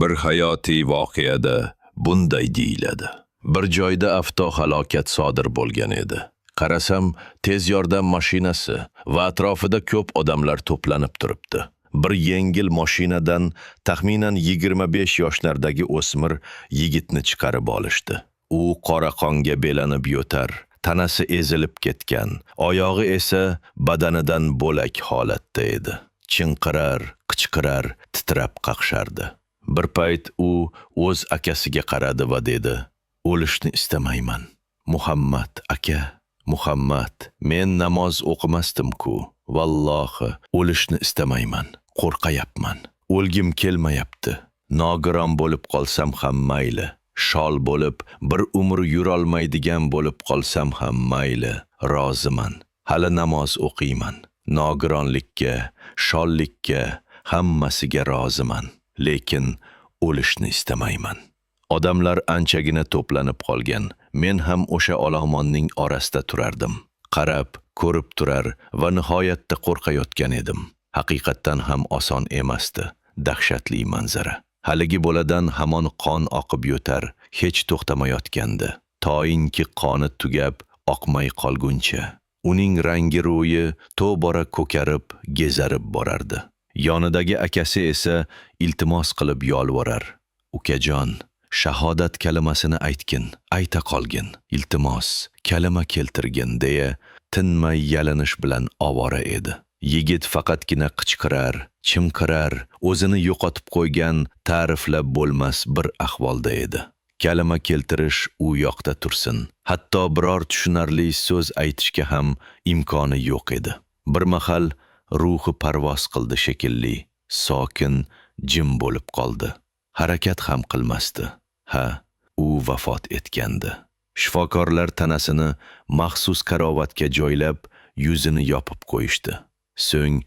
Bir hayotiy voqeada bunday deyiladi. Bir joyda avtohalokat sodir bo'lgan edi. Qarasam, tez yordam mashinasi va atrofida ko'p odamlar to'planib turibdi. Bir yengil mashinadan taxminan 25 yoshlardagi o'smir yigitni chiqarib olishdi. U qora qonga belanib yotar, tanasi ezilib ketgan, oyog'i esa badanidan bo'lak holatda edi. Chinqirar, qichqirar, titrab qaqshardi. Bir payt u o'z akasiga qaradi va dedi: "O'lishni istamayman. Muhammad aka, Muhammad, men namoz o'qimasdim-ku. Vallohi, o'lishni istamayman. Qo'rqayapman. O'lgim kelmayapti. Nogiron bo'lib qolsam ham mayli. Shol bo'lib, bir umr yurolmaydigan bo'lib qolsam ham mayli. Roziman. Hali namoz o'qiyman. Nogironlikka, shollikka, hammasiga roziman. Lekin o'lishni istamayman." Odamlar anchagina to'planib qolgan. Men ham o'sha olomonning orasida turardim. Qarab, ko'rib turar va nihoyatda qo'rqayotgan edim. Haqiqatdan ham oson emasdi. Dahshatli manzara. Haligi boladan hamon qon oqib yotar, hech to'xtamayotgandi. Toinki qoni tugab, oqmay qolguncha. Uning rangi ro'yi tobora ko'karib, gezarib borardi. Yonidagi akasi esa iltimos qilib yolvorar. "Ukajon, shahodat kalimasini aytgin, ayta qolgin, iltimos, kalima keltirgin", deya tinmay yalinish bilan ovora edi. Yigit faqatgina qichqirar, chimqirar, o'zini yo'qotib qo'ygan, ta'riflab bo'lmas bir ahvolda edi. Kalima keltirish u yoqda tursin, hatto biror tushunarli so'z aytishga ham imkoni yo'q edi. Bir mahal ruhi parvoz qildi shekilli, sokin, jim bo'lib qoldi. Harakat ham qilmasdi. Ha, u vafot etgandi. Shifokorlar tanasini maxsus karovatga joylab, yuzini yopib qo'yishdi. So'ng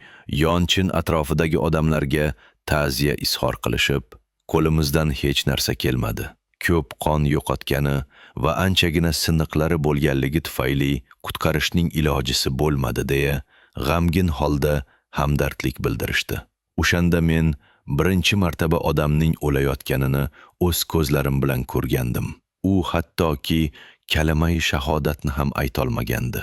yonchin atrofidagi odamlarga ta'ziya izhor qilishib, "Qo'limizdan hech narsa kelmadi. Ko'p qon yo'qotgani va anchagina siniqlari bo'lganligi tufayli qutqarishning ilojisi bo'lmadi", deya g'amgin holda hamdardlik bildirishdi. O'shanda men birinchi martaba odamning o'layotganini o'z ko'zlarim bilan ko'rgandim. U hattoki kalimai shahodatni ham aytolmagandi.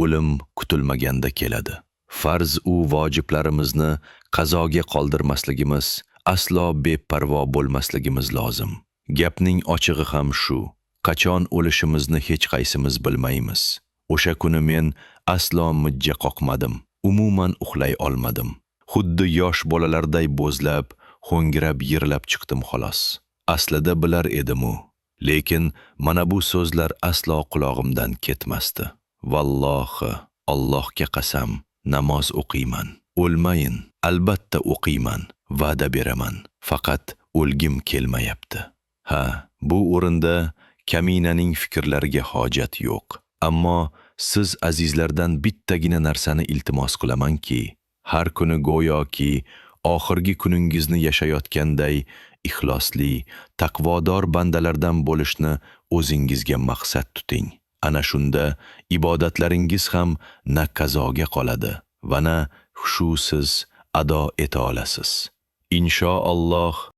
O'lim kutilmaganda keladi. Farz u vojiblarimizni qazoga qoldirmasligimiz, aslo beparvo bo'lmasligimiz lozim. Gapning ochig'i ham shu. Qachon o'lishimizni hech qaysimiz bilmaymiz. O'sha kuni men aslo mijja qoqmadim. Umuman uxlay olmadim. Xuddi yosh bolalarday bo'zlab, ho'ngrab yig'lab chiqdim xolos. Aslida bilar edim-u, lekin mana bu so'zlar aslo qulog'imdan ketmasdi. Vallohi, Allohga qasam, namoz o'qiyman. O'lmayin, albatta o'qiyman, va'da beraman. Faqat o'lgim kelmayapti. Ha, bu o'rinda kaminaning fikrlariga hojat yo'q. Ammo siz azizlardan bittagina narsani iltimos qilamanki, har kuni go'yoki oxirgi kuningizni yashayotganday ixlosli, taqvodor bandalardan bo'lishni o'zingizga maqsad tuting. Ana shunda ibodatlaringiz ham na qazoga qoladi va na xushusiz ado eta olasiz. Inshaalloh.